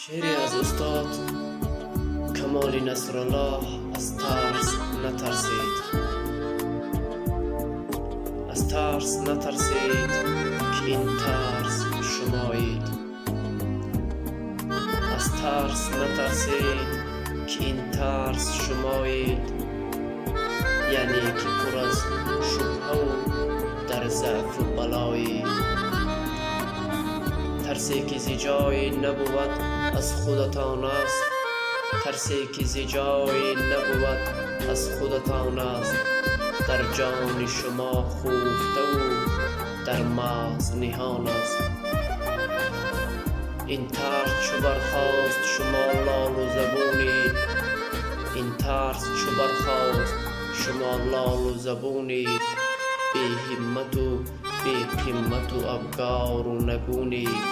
Шеъре аз устод Камоли Насруллоҳ: «Аз тарс натарсед». Аз тарс натарсед, ки ин тарс шумоед. Аз тарс натарсед, ки ин тарс шумоед, яъне ки пур аз шубҳаву дар заъфу балоед. Тарсе ки зи ҷое набувад, аз худатон аст. Тарсе ки зи ҷое набувад, аз худатон аст, дар ҷони шумо хуфтаву дар мағз ниҳон аст. Ин тарс чу бархост, шумо лолу забунед. Ин тарс чу бархост, шумо лолу забунед, беҳиммату беқимату абгору нагунед.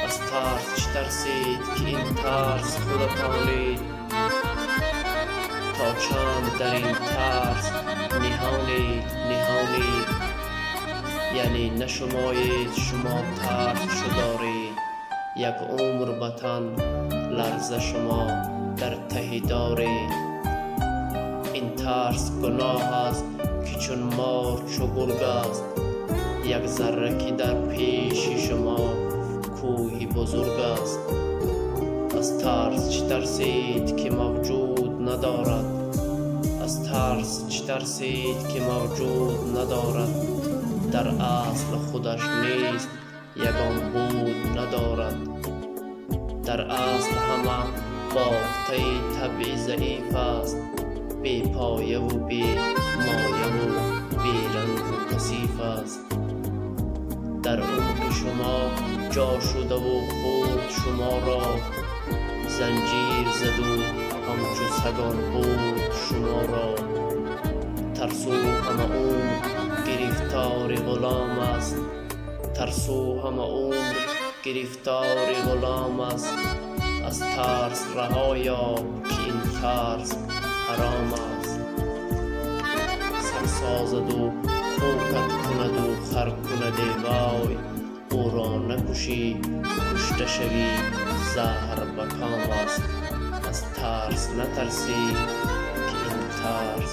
Аз тарс чӣ тарсед, ки ин тарс худатонед? То чанд дар ин тарс ниҳонед, ниҳонед? Яъне на шумоед, шумо тарс чу доред. Як умр ба тан ларза шумо дар таҳи доред. Ин тарс гуноҳ аст, ки чун мор, чу гург аст. Як зарра ки дар пеши шумо кӯҳи бузург аст. Аз тарс чӣ тарсед, ки мавҷуд надорад? Аз тарс чӣ тарсед, ки мавҷуд надорад? Дар асл худаш нест, ягон буд надорад. Дар асл ҳама бофтаи табъи заиф аст, бепояву бемояву берангу касиф аст. Дар умқи шумо ҷо шудаву хӯрд шуморо, занҷир заду ҳамчу сагон бурд шуморо. Тарсу ҳама умр гирифтори ғулом аст. Тарсу ҳама умр гирифтори ғулом аст. Аз тарс раҳо ёб, ки ин тарс ҳаром аст. Саг созаду хукат кунаду хар кунад, вой, ӯро накушӣ, кушта шавӣ, заҳр ба ком аст. Аз тарс натарсӣ, ки ин тарс.